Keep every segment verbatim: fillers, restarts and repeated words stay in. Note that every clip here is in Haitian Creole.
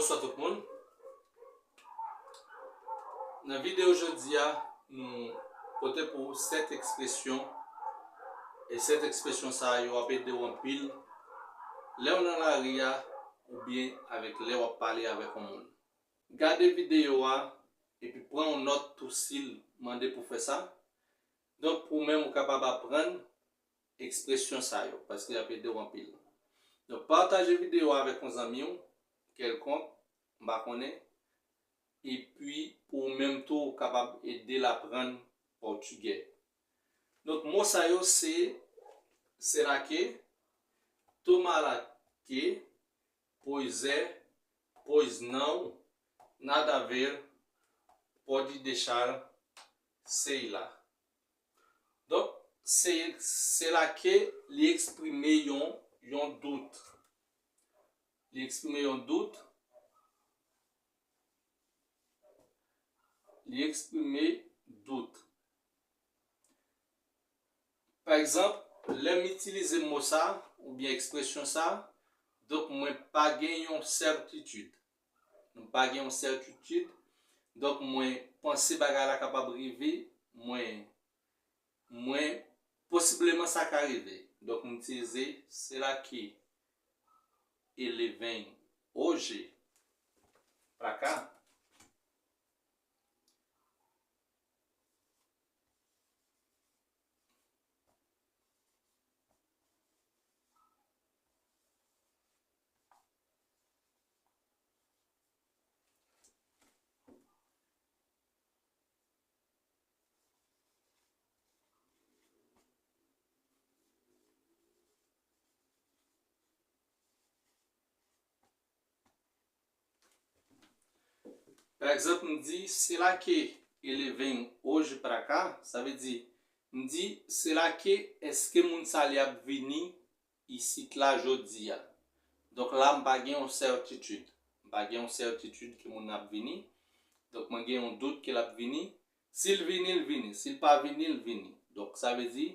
Bonswa tout moun. Nan videyo jodi a, nou pote pou w sèt ekspresyon, e sèt ekspresyon sa yo ap ede w anpil lè w nan lari a oubyen avèk lè w ap pale avèk yon moun. Gade videyo a epi pran yon nòt tou si l mande pou fè sa. Donk, pou w menm ou kapab aprann ekspresyon sa yo, paske y ap ede w anpil. Donk, pataje videyo a avèk yon zanmi w kèlkonk, m pa konnen, epi pou ou menm tou, ou kapab ede l aprann pòtigè. Donk, mo sa yo se, será que, tomara que, pois é, pois não, nada a ver, pode deixar, sei lá. Donk, se, será que li eksprime yon, yon dout. Li eksprime yon dout. Li eksprime dout. Pa egzanp, lè m itilize mo sa, oubyen ekspresyon sa, donk mwen pa gen yon sètitid. Mwen pa gen yon sètitid. Donk mwen panse bagay la kapab rive, mwen, mwen, posibleman sa ka rive. Donk m itilize será que ele vem hoje pra cá? Pa egzanp, m di, será que ele vem hoje pra cá? Sa vle di, m di, será que, èske moun sa li ap vini isit la jodi a? Donk la, m pa gen yon sètitid. M pa gen yon sètitid ke moun nan ap vini. Donk mwen gen yon dout ke l ap vini. Si l vini, l vini. Si l pa vini, l vini. Donk sa vle di,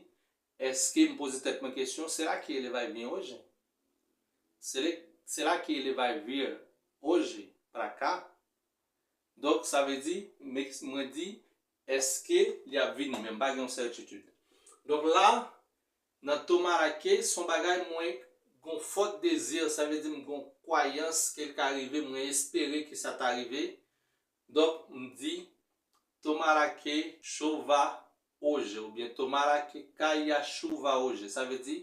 èske m poze tèt mwen kesyon, será que ele vai vir hoje? Será, será que ele vai vir hoje pra cá? Donk, sa vle di, mwen di, èske li ap vini, men m pa gen yon sètitid. Donk la, nan tomara que, se yon bagay mwen gon fòt dezi, sa vle di m gon kwayans ke l ka rive, mwen espere ke sa ta rive. Donk, m di, tomara que chova hoje, oubyen tomara que caia chuva hoje. Sa vle di,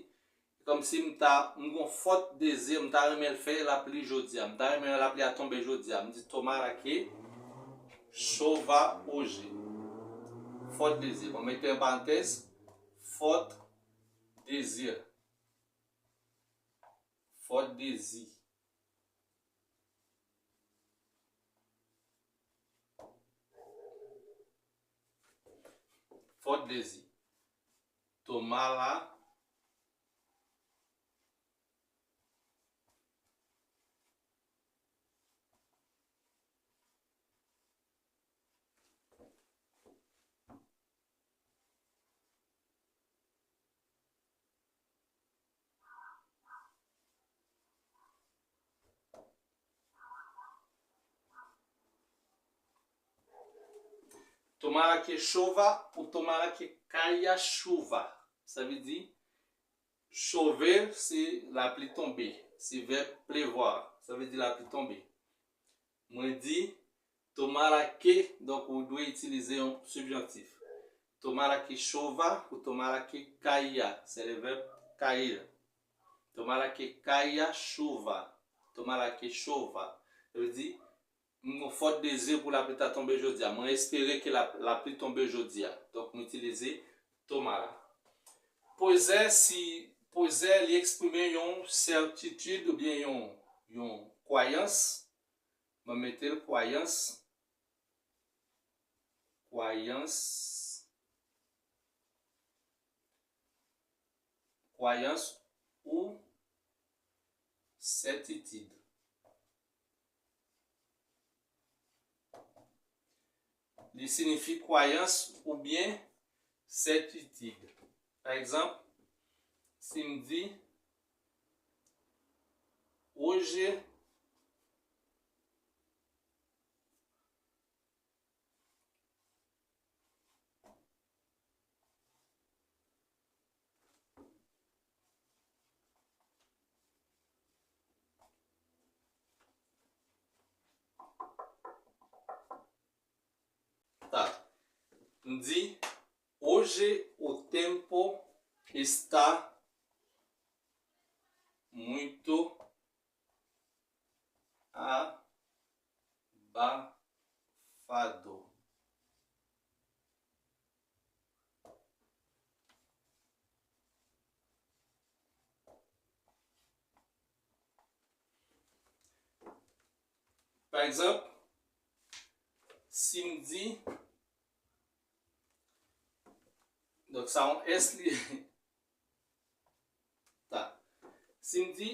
kòmsi m ta, m gon fòt dezi, m ta renmen l fè lapli jodi a, m ta renmen lapli a tonbe jodi a. M di tomara que chova hoje. Fòt dezi. Bon, mete an parantèz, fòt dezi. Fòt dezi. Fòt dezi. Tomara. Tomara que chova ou tomara que caia chuva. Sa vle di, chover, se lapli tonbe. Se vèb pleuvoir. Sa vle di lapli tonbe. Mwen di, tomara que, donk ou dwe itilize yon sibjantif. Tomara que chova ou tomara que caia, se le verbe cair. Tomara que caia chuva. Tomara que chova. Sa vle di, m gon fòt dezi pou lapli ta tonbe jodi a. Mwen espere ke la, lapli tonbe jodi a. Donk, m itilize tomara. Pois é, si, pois é, li eksprime yon sètitid oubyen yon, yon kwayans. Mwen mete l kwayans. Kwayans. Kwayans ou sètitid. Li siyifi kwayans oubyen sètitid. Pa egzanp, si m di, hoje M di, hoje o tempo está muito abafado. Pa egzanp, si m di, donk sa yon S li, ta. Si m di,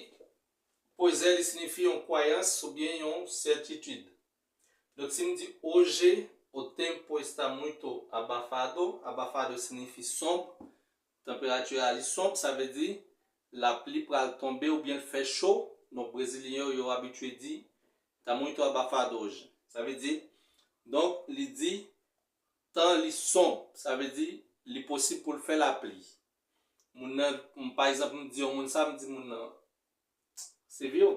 pois é, li siyifi yon kwayans oubyen yon sètitid. Donk, si m di, hoje o tempo está muito abafado, abafado siyifi sonb, tanperati a li sonb, sa vle di lapli pral tonbe oubyen l fè cho. Donk, Brezilyen yo, yo abitye di, tá muito abafado hoje. Sa vle di, donk, li di, tan li sonb, sa vle di, li posib pou l fè lapli. Moun nan, m, pa egzanp, m di yon moun sa, m di moun nan, Silvio,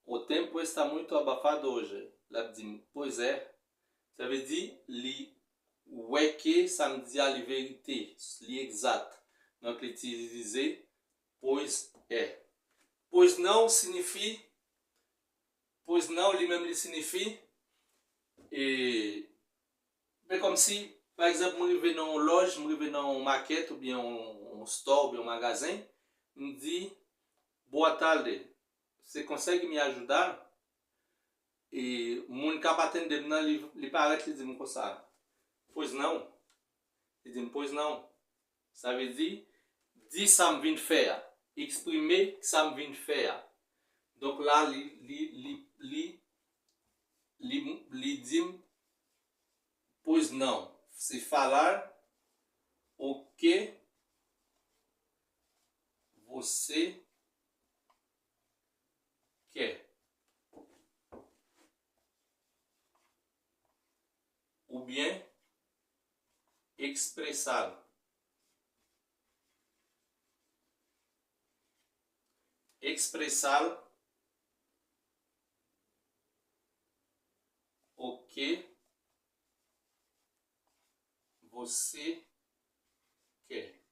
o tempo está muito abafado hoje. L ap di m, pois é. Sa vle di, li wè ke sa m di a, li verite, li egzat. Donk, li itilize pois é. Pois não siyifi, pois não, li menm, li siyifi, e, men kòmsi, pa egzanp, mwen rive nan yon lòj, mwen rive nan yon makèt, oubyen yon, yon store, oubyen yon magazen, m di, boa tarde, você consegue me ajudar? E moun k ap atende m nan, li, li parèt, li di m konsa, pois não. Li di m, pois não. Sa vle di, di sa m vin fè a. Eksprime sa m vin fè a. Donk la, li, li, li, li, li, li di m, pois não. Se falar o que você quer. Oubyen expressar. Expressar o que você quer.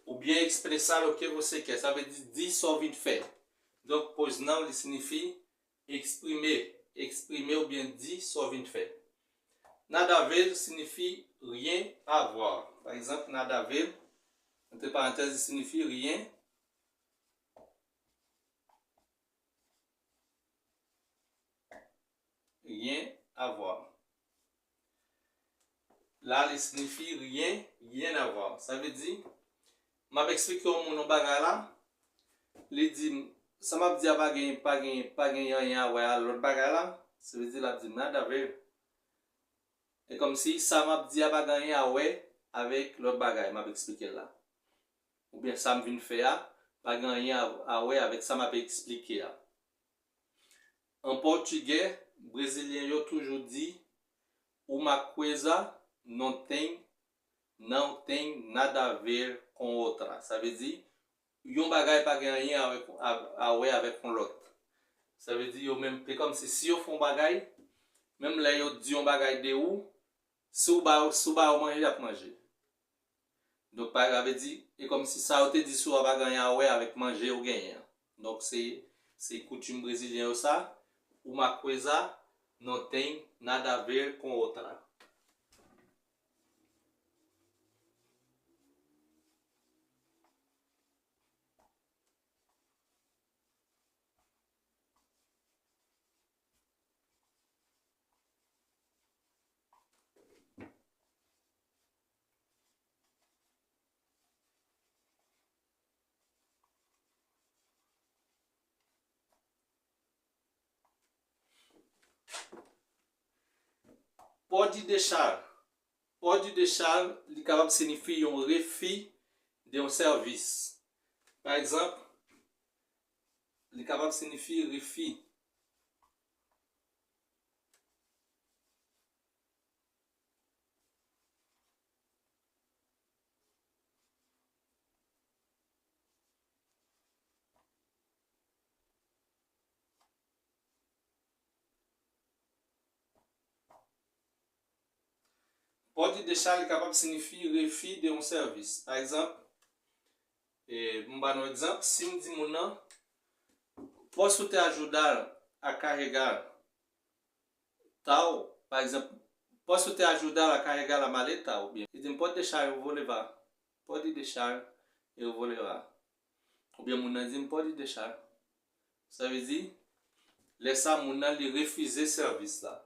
Oubyen expressar o que você quer. Sa vle di, di sa w vin fè. Donk, pois não, li siyifi eksprime, eksprime oubyen di sa w vin fè. Nada a ver siyifi rien à voir. Pa egzanp, nada a ver, entre parenthèses, li siyifi rien, rien à voir. La, li siyifi rien, rien à voir. Sa vle di, m ap eksplike yon moun yon bagay la, li di m, sa m ap di a pa gen, pa gen, pa gen anyen a wè a lòt bagay la, sa vle di l ap di m nada a ver. E kòmsi sa m ap di a pa gen anyen a wè avèk lòt bagay m ap eksplike la. Oubyen sa m vin fè a pa gen anyen a, a wè avèk sa m ap eksplike a. An pòtigè, brezilyen yo toujou di, uma coisa não tem, não tem nada a ver com outra. Sa vle di, yon bagay pa gen anyen avèk, a, a wè avèk yon lòt. Sa vle di, yo menm, se kòmsi si yo fè yon bagay, menm lè yo di yon bagay de ou, si w ba yo, si w ba yo manje, y ap manje. Donk, pa, sa vle di, e kòmsi sa yo te di sou ou a pa gen anyen a wè avèk manje ou genyen an. Donk, se, se koutim brezilyen yo sa, uma coisa não tem nada a ver com outra. Pode deixar. Pode deixar, li kapab siyifi yon refi de yon sèvis. Pa egzanp, li kapab siyifi refi. Port de décharge li kapab siyifi refi de yon sèvis. Pa egzanp, e, m ba nou egzanp, si m di moun nan, pòs ou te a jouda l a ka egal ta w, pa egzanp, pòs ou te a jouda l a ka egal a maleta, oubyen, li di m port de décharge ou vole va, port de décharge e ou vole va. Oubyen moun nan di m port de décharge. Sa vle di, lè sa moun nan li refize sèvis la.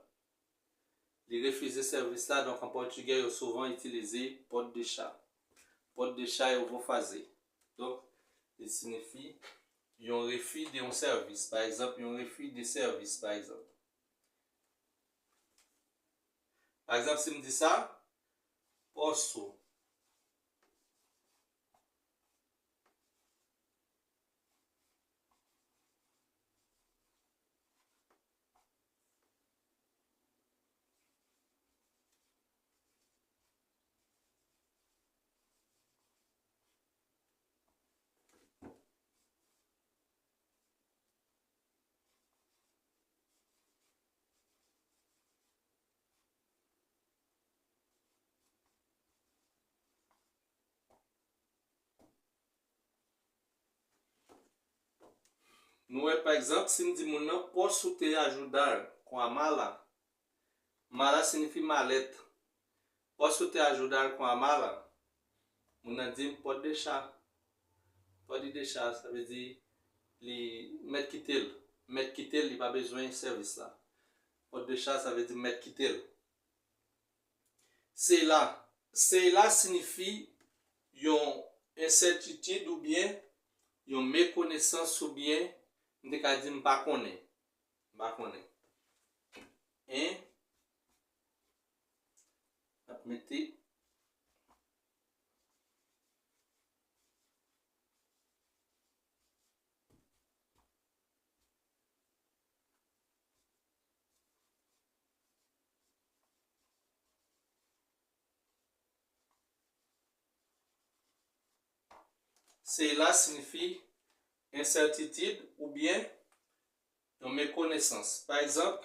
Li refize sèvis la, donk an pòtigè yo souvan itilize port de décharge. Port de décharge ou vou faze. Donk, li siyifi yon refi de yon sèvis. Pa egzanp, yon refi de sèvis, pa egzanp. Pa egzanp, si m di sa, pòs ou. Nou wè, pa egzanp, si m di moun nan, pòs ou te a jouda l kon a mala. Mala siyifi malèt. Pòs ou te a jouda l kon a mala. Moun nan di m port de décharge. Port de décharge, sa vle di li mèt kite l. Mèt kite l, li pa bezwen sèvis la. Port de décharge, sa vle di mèt kite l. Cela. Cela siyifi yon ensètitid oubyen yon mekonesans oubyen m te ka di m pa konnen. M pa konnen. En, n ap mete Cela siyifi ensètitid oubyen yon mekonesans. Pa egzanp,